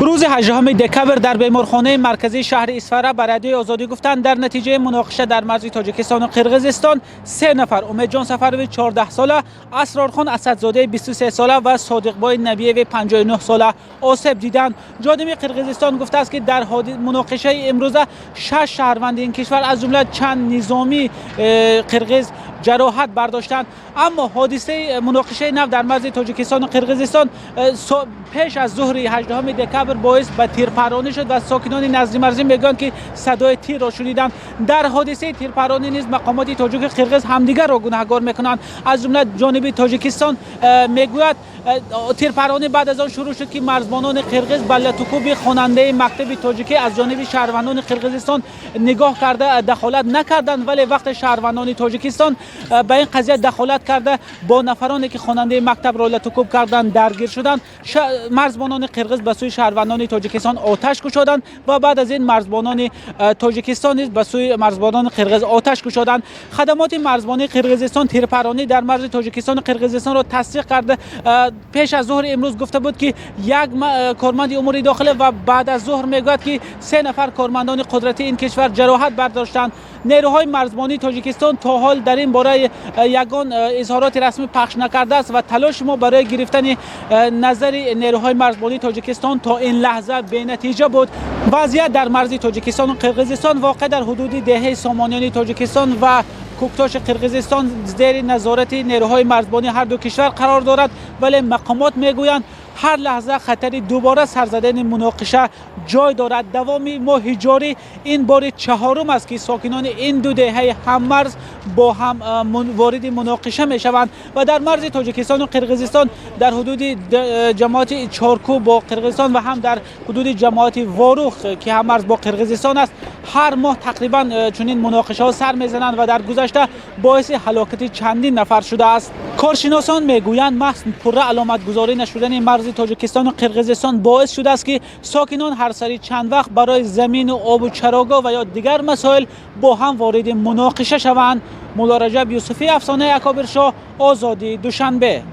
Рӯзи 18 декабр дар беморхонаи марказии шаҳри Исфара ба Радиои Озодӣ гуфтанд, дар натиҷаи муноқиша дар марзи Тоҷикистону Қирғизистон се нафар: Умедҷон Сафарови 14 сола, Асрорхон Асадзодаи 23 сола ва Содиқбой Набиеви 59 сола осеб диданд. Ҷониби Қирғизистон гуфтааст, ки дар муноқишаи имрӯза шаш шаҳрванди ин кишвар, аз ҷумла чанд низомии қирғиз, ҷароҳат бардоштанд. Аммо ҳодисаи муноқишаи нав дар марзи Тоҷикистону Қирғизистон пеш аз зуҳри 18 декабр боис ба тирпаронӣ шуд ва сокинони наздимарзӣ мегӯянд, ки садои тирро шуниданд. Дар ҳодисаи тирпаронӣ низ мақомоти тоҷику қирғиз ҳамдигарро гунаҳгор мекунанд. Аз ҷумла ҷониби Тоҷикистон мегӯяд, тирпаронӣ баъд аз он шурӯъ шуд, ки марзбонони қирғиз ба латукӯби хонандаи мактаби тоҷикӣ аз ҷониби шаҳрвандони Қирғизистон нигоҳ карда дахолат накарданд, вале вақте шаҳрвандони Тоҷикистон ба ин қазия дахолат карда, бо нафароне ки хонандаи мактабро латукӯб карданд, даргир шуданд, марзбонони қирғиз ба сӯи шаҳрвандони Тоҷикистон оташ кушоданд ва баъд аз ин марзбонони Тоҷикистон низ ба сӯи марзбонони қирғиз оташ кушоданд. Хадамоти марзбонии Қирғизистон тирпаронӣ дар марзи Тоҷикистону Қирғизистонро тасдиқ карда, пеш аз зуҳри имрӯз гуфта буд, ки як корманди умури дохилӣ ва баъд аз зуҳр мегӯяд, ки се нафар кормандони қудрати ин кишвар ҷароҳат бардоштанд. Нерӯҳои марзбонии Тоҷикистон то ҳол дар ин бора ягон изҳороти расмӣ пахш накардааст ва талоши мо барои гирифтани назари нерӯҳои марзбонии Тоҷикистон то ин лаҳза бенатиҷа буд. Вазъият дар марзи Тоҷикистону Қирғизистон, воқеъ дар ҳудуди деҳаи Сомониёни Тоҷикистон ва Куктоши Қирғизистон, зери назорати нерӯҳои марзбонии ҳар ду кишвар қарор дорад, вале мақомот мегӯянд, ҳар лаҳза хатари дубора сар задани муноқиша ҷой дорад. Давоми моҳи ҷорӣ ин бори чаҳорум аст, ки сокинони ин ду деҳаи ҳаммарз бо ҳам вориди муноқиша мешаванд ва дар марзи Тоҷикистону Қирғизистон, дар ҳудуди ҷамоати Чоркӯ бо Қирғизистон ва ҳам дар ҳудуди ҷамоати Ворух, ки ҳаммарз бо Қирғизистон аст, ҳар моҳ тақрибан чунин муноқишаҳо сар мезананд ва дар гузашта боиси ҳалокати чандин нафар шудааст. Коршиносон мегӯянд, маҳз пурра аломатгузорӣ нашудани марзи Тоҷикистону Қирғизистон боис шудааст, ки сокинон ҳар сари чанд вақт барои замину обу чарогоҳ ва ё дигар масоил бо ҳам вориди муноқиша шаванд. Мулло Раҷаб Юсуфӣ, Афсонаи Акобиршоҳ, Озодӣ, Душанбе.